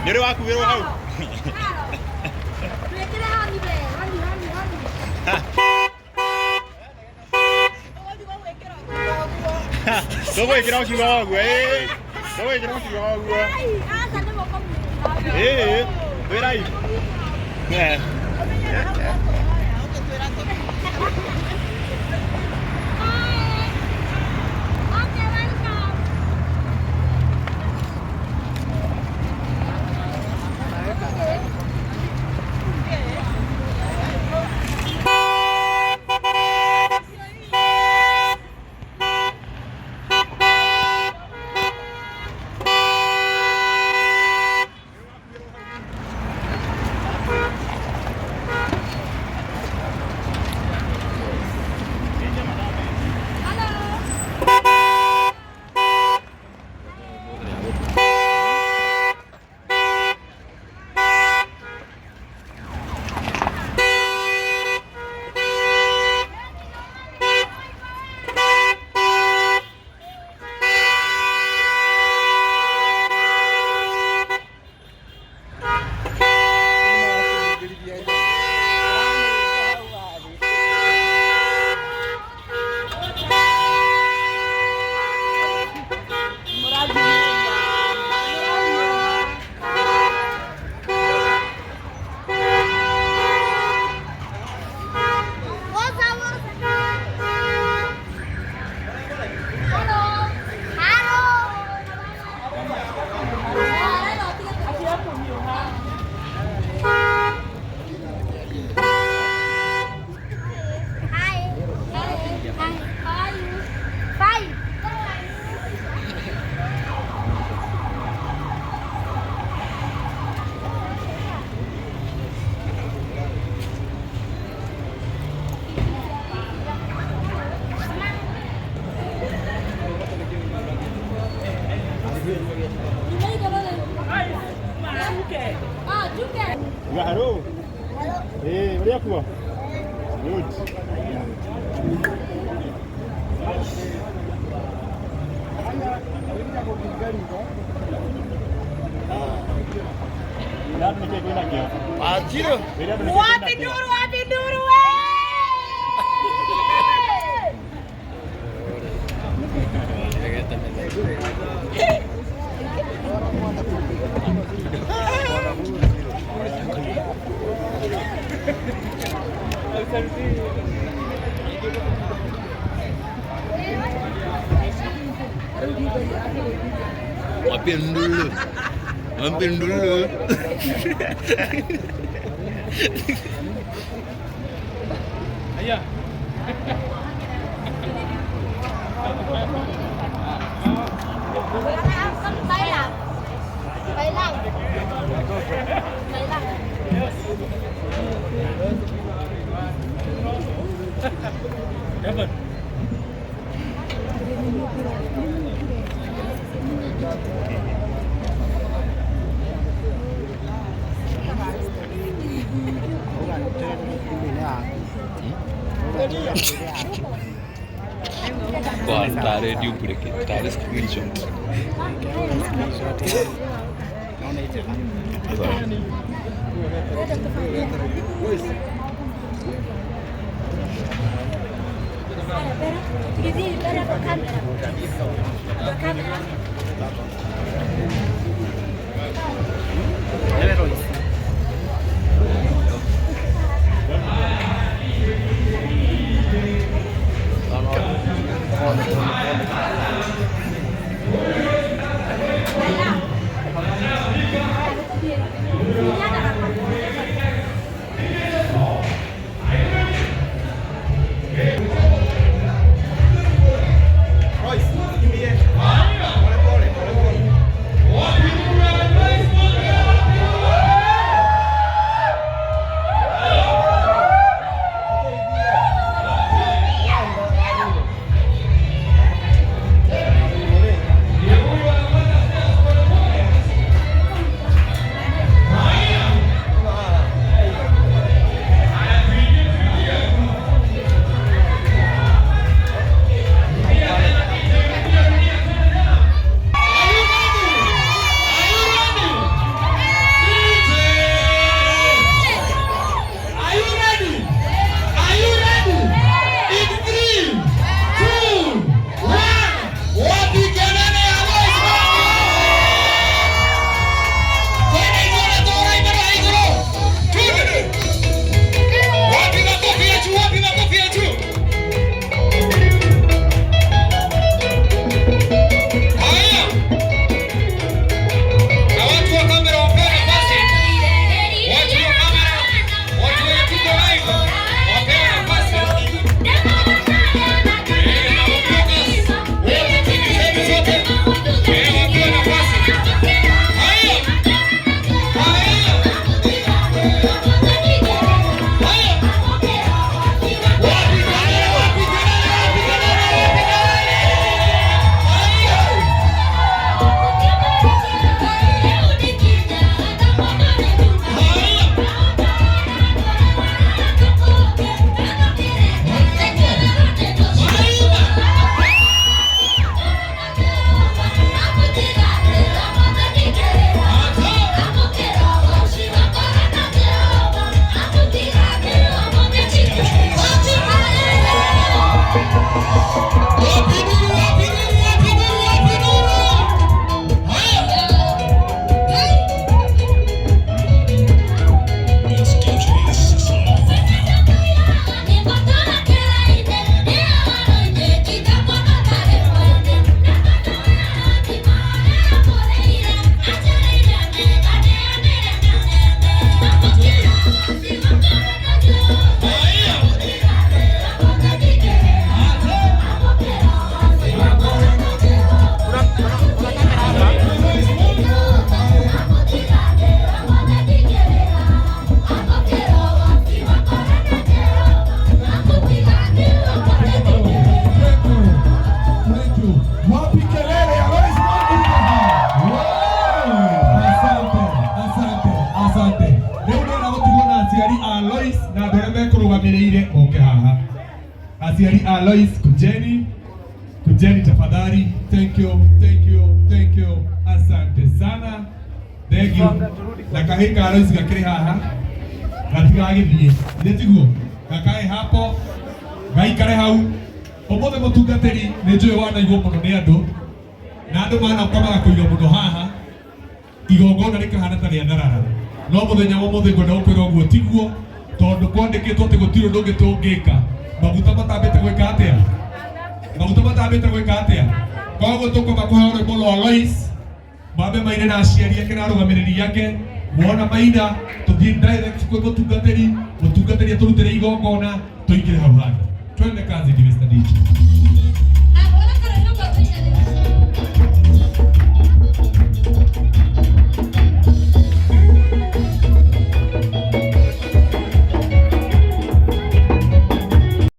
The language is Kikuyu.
Nĩ ũrĩ wakuĩrwo hau? Twĩkĩre honi we, honi honi honi. Tũgwĩkĩra ũkiuga ũguo, ĩĩ. Tũgwĩkĩra ũkiuga ũguo. Ai, aca nĩ moko Ĩĩ, twĩrai. Eh. Okay, welcome. Hello. What's up? What's up? Hello. Hello. Hi. Hi. Hi. How are you? Fine. Ah, Juke. Uga hello. Ĩĩ, ũrĩa kuo? Good. Wĩra andũ nĩkĩĩ kwĩnakĩo? Wĩra andũ nĩkĩĩ Wapi kwĩnakĩo? nduru, wapi nduru we? Wapi ndulu? Wapi ndulu? Bay lang. Bay lang. Bay lang. Kwa tare ndio break, tare screenshot. Pera, pera kwa kamera. Kwa kamera. Mekũrũgamĩrĩire moke haha. Aciari a Lois, kujeni, kujeni tafadhali. Thank you, thank you, thank you, asante sana, thank you. Na kahĩ ka Lois gakĩrĩ haha, gatigagĩthiĩ, githĩ tiguo? Gakae hapo, gaikare hau. Ũmũthĩ mũtungatĩri nĩ njũĩ wanaigwo mũno nĩ andũ, na andũ manoka magakũiga mũno haha, igongona rĩkahana ta rĩa tharara. No mũthenya wa ũmũthĩ ngwenda gũkwĩra ũguo tiguo, tondũ kwandĩkĩtwo atĩ gũtirĩ ũndũ ũngĩ tũngĩka maguta matambĩte gwĩka atĩa, maguta matambĩte gwĩka atĩa. Koguo tũkwamba kũheo rwĩmbo rwa Lois, mambe maine na aciari ake na arũgamĩrĩri ake. Wona maina, tũthiĩ direct kwĩ mũtungatĩri, mũtungatĩri atũrutĩre igongona, tũingĩre hau handũ. Twende kazi, Mr. DJ.